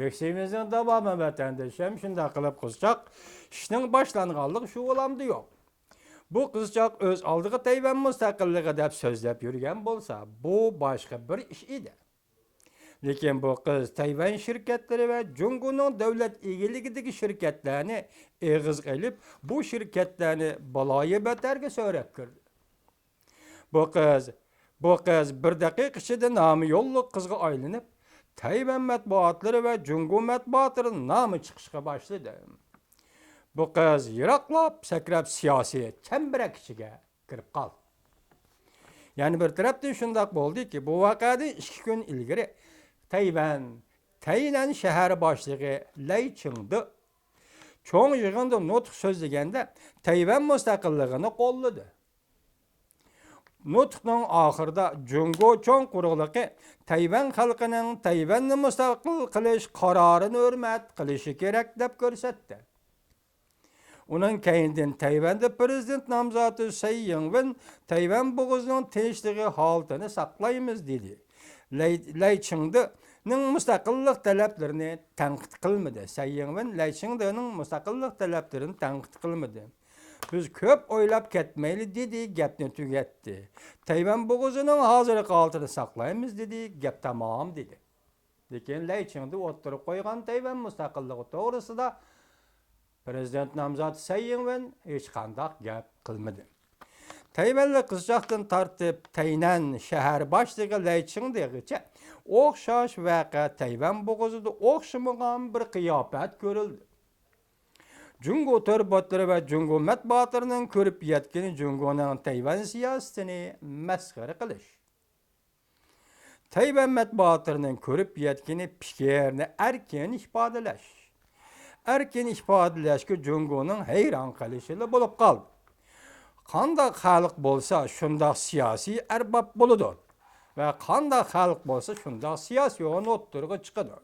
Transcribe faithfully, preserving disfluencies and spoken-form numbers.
بېكىشىمىزنىڭ داۋامى ۋەتەندىشىم شۇنداق قىلىپ قىزچاق ئىشنىڭ باشلانغانلىقى شۇ بولامدۇ يوق. بۇ قىزچاق ئۆز ئالدىغا تەيۋەن مۇستەقىللىقى دەپ سۆزلەپ يۈرگەن بولسا، بۇ باشقا بىر ئىش ئىدى. لېكىن بۇ قىز تەيۋەن شىركەتلىرى ۋە جۇڭگونىڭ دۆلەت ئىگىلىكىدىكى شىركەتلەرنى ئېغىزغا ئېلىپ، بۇ شىركەتلەرنى بالايىبەتەرگە سۆرەپ كىردى. بۇ قىز، بۇ قىز بىر دەقىقە ئىچىدە نامى يوللۇق قىزغا ئايلىنىپ، تەيۋەن مەتبۇئاتلىرى ۋە جۇڭگو مەتبۇئاتلىرىدا نامى چىقىشقا باشلىدى. بۇ قىز يىراقلاپ سەكرەپ سىياسىي چەمبىرەك ئىچىگە كىرىپ قالدى. يەنە بىر تەرەپتىن شۇنداق بولدىكى، بۇ ۋەقەدىن ئىككى كۈن ئىلگىرى تەيۋەن، تەينەن شەھەر باشلىقى لەي چىڭدې چوڭ يىغىندا نۇتۇق سۆزلىگەندە تەيۋەن مۇستەقىللىقىنى قوللىدى. نۇتۇقنىڭ ئاخىرىدا جۇڭگو چوڭ قۇرۇقلۇقى تەيۋەن خەلقىنىڭ تەيۋەننى مۇستەقىل قىلىش قارارىنى ھۆرمەت قىلىشى كېرەك دەپ كۆرسەتتى. ئۇنىڭ كەينىدىن تەيۋەندە پىرېزىدېنت نامزاتى سەي يىڭۋېن تەيۋەن بوغۇزىنىڭ تىنچلىقى ھالىتىنى ساقلايمىز دېدى. لەي، لەي چىڭدېنىڭ مۇستەقىللىق تەلەپلىرىنى تەنقىد قىلمىدى. سەي يىڭۋېن لەي چىڭدېنىڭ مۇستەقىللىق تەلەپلىرىنى تەنقىد قىلمىدى. بىز كۆپ ئويلاپ كەتمەيلى دېدى، گەپنى تۈگەتتى. تەيۋەن بوغۇزىنىڭ ھازىرقى ھالىتىنى ساقلايمىز دېدى، گەپ تامام دېدى. لېكىن لەي چىڭدې ئوتتۇرىغا قويغان تەيۋەن مۇستەقىللىقى توغرىسىدا پىرېزىدېنت نامزاتى سەي يىڭۋېن ھېچقانداق گەپ قىلمىدى. تەيۋەنلىك قىزچاقتىن تارتىپ تەينەن شەھەر باشلىقى لەي چىڭدېغىچە ئوخشاش ۋەقە تەيۋەن بوغۇزىدا ئوخشىمىغان بىر قىياپەت كۆرۈلدى. جۇڭگو تور بوتلىرى ۋە جۇڭگو مەتبۇئاتلىرىنىڭ كۆرۈپ يەتكىنى جۇڭگونىڭ تەيۋەن سىياسىتىنى مەسخىرە قىلىش. تەيۋەن مەتبۇئاتلىرىنىڭ كۆرۈپ يەتكىنى پىكىرنى ئەركىن ئىپادىلەش. ئەركىن ئىپادىلەشكە جۇڭگونىڭ ھەيران قېلىشىلا بولۇپ قالدى. قانداق خەلق بولسا شۇنداق سىياسىي ئەرباب بولىدۇ ۋە قانداق خەلق بولسا شۇنداق سىياسىي ئورۇن ئوتتۇرىغا چىقىدۇ.